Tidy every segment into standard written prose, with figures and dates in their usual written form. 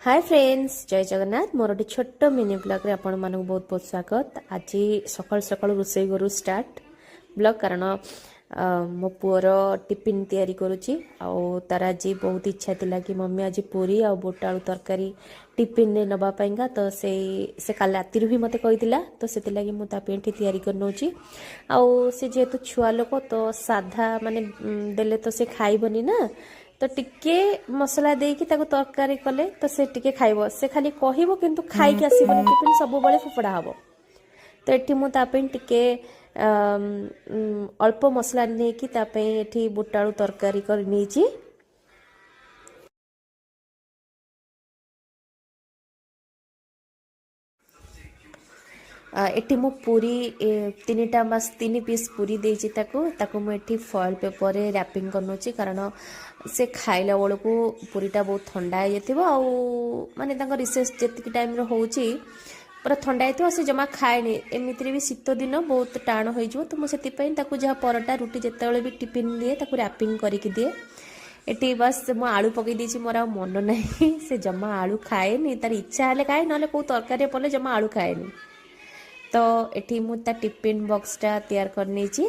ହାଏ friends, ଜୟ ଜଗନ୍ନାଥ। ମୋର ଗୋଟେ ଛୋଟ ମିନି ବ୍ଲଗ୍ରେ ଆପଣମାନଙ୍କୁ ବହୁତ ବହୁତ ସ୍ୱାଗତ। ଆଜି ସକାଳୁ ସକାଳୁ ରୋଷେଇ ଘରୁ ଷ୍ଟାର୍ଟ ବ୍ଲଗ୍, କାରଣ ମୋ ପୁଅର ଟିଫିନ୍ ତିଆରି କରୁଛି। ଆଉ ତାର ଆଜି ବହୁତ ଇଚ୍ଛା ଥିଲା କି ମମ୍ମି, ଆଜି ପୁରୀ ଆଉ ବୁଟ ଆଳୁ ତରକାରୀ ଟିଫିନ୍ରେ ନେବା ପାଇଁକା। ତ ସେଇ ସେ କାଲି ରାତିରୁ ହିଁ ମୋତେ କହିଥିଲା, ତ ସେଥିଲାଗି ମୁଁ ତା ପାଇଁ ଏଠି ତିଆରି କରିନେଉଛି। ଆଉ ସେ ଯେହେତୁ ଛୁଆ ଲୋକ, ତ ସାଧା ମାନେ ଦେଲେ ତ ସେ ଖାଇବନି ନା। ତ ଟିକେ ମସଲା ଦେଇକି ତାକୁ ତରକାରୀ କଲେ ତ ସେ ଟିକେ ଖାଇବ। ସେ ଖାଲି କହିବ କିନ୍ତୁ ଖାଇକି ଆସିବନି, ଟିଫିନ୍ ସବୁବେଳେ ଫୋପଡ଼ା ହବ। ତ ଏଠି ମୁଁ ତା ପାଇଁ ଟିକେ ଅଳ୍ପ ମସଲା ନେଇକି ତା ପାଇଁ ଏଠି ବୁଟ ଆଳୁ ତରକାରୀ କରି ନେଇଛି। ଏଠି ମୁଁ ପୁରୀ ତିନିଟା ବାସ୍ ତିନି ପିସ୍ ପୁରୀ ଦେଇଛି ତାକୁ। ତାକୁ ମୁଁ ଏଠି ଫଏଲ୍ ପେପରରେ ର୍ୟାପିଂ କରିନେଉଛି, କାରଣ ସେ ଖାଇଲା ବେଳକୁ ପୁରୀଟା ବହୁତ ଥଣ୍ଡା ହେଇଯାଇଥିବ। ଆଉ ମାନେ ତାଙ୍କ ରିସେସ୍ ଯେତିକି ଟାଇମ୍ର ହେଉଛି, ପୁରା ଥଣ୍ଡା ହେଇଥିବ, ସେ ଜମା ଖାଏନି। ଏମିତିରେ ବି ଶୀତ ଦିନ ବହୁତ ଟାଣ ହେଇଯିବ। ତ ମୁଁ ସେଥିପାଇଁ ତାକୁ ଯାହା ପରଟା, ରୁଟି ଯେତେବେଳେ ବି ଟିଫିନ୍ ଦିଏ, ତାକୁ ର୍ୟାପିଂ କରିକି ଦିଏ। ଏଠି ବାସ୍ ମୁଁ ଆଳୁ ପକେଇ ଦେଇଛି, ମୋର ଆଉ ମନ ନାହିଁ। ସେ ଜମା ଆଳୁ ଖାଏନି। ତାର ଇଚ୍ଛା ହେଲେ ଖାଏ, ନହେଲେ କେଉଁ ତରକାରୀରେ ପଡ଼ିଲେ ଜମା ଆଳୁ ଖାଏନି। ତ ଏଠି ମୁଁ ତା ଟିଫିନ୍ ବକ୍ସଟା ତିଆରି କରିନେଇଛି।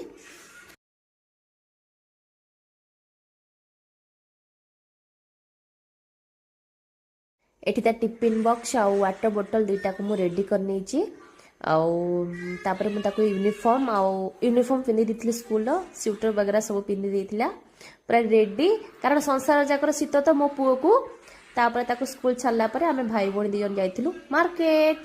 ଏଠି ତା ଟିଫିନ୍ ବକ୍ସ ଆଉ ୱାଟର ବୋଟଲ ଦୁଇଟାକୁ ମୁଁ ରେଡ଼ି କରିନେଇଛି। ଆଉ ତାପରେ ମୁଁ ତାକୁ ୟୁନିଫର୍ମ ଆଉ ୟୁନିଫର୍ମ ପିନ୍ଧି ଦେଇଥିଲି, ସ୍କୁଲର ସ୍ୱେଟର ବଗେରା ସବୁ ପିନ୍ଧି ଦେଇଥିଲା, ପୁରା ରେଡ଼ି। କାରଣ ସଂସାର ଯାକର ଶୀତ ତ ମୋ ପୁଅକୁ। ତାପରେ ତାକୁ ସ୍କୁଲ ଛାଡ଼ିଲା ପରେ ଆମେ ଭାଇ ଭଉଣୀ ଦୁଇ ଜଣ ଯାଇଥିଲୁ ମାର୍କେଟ।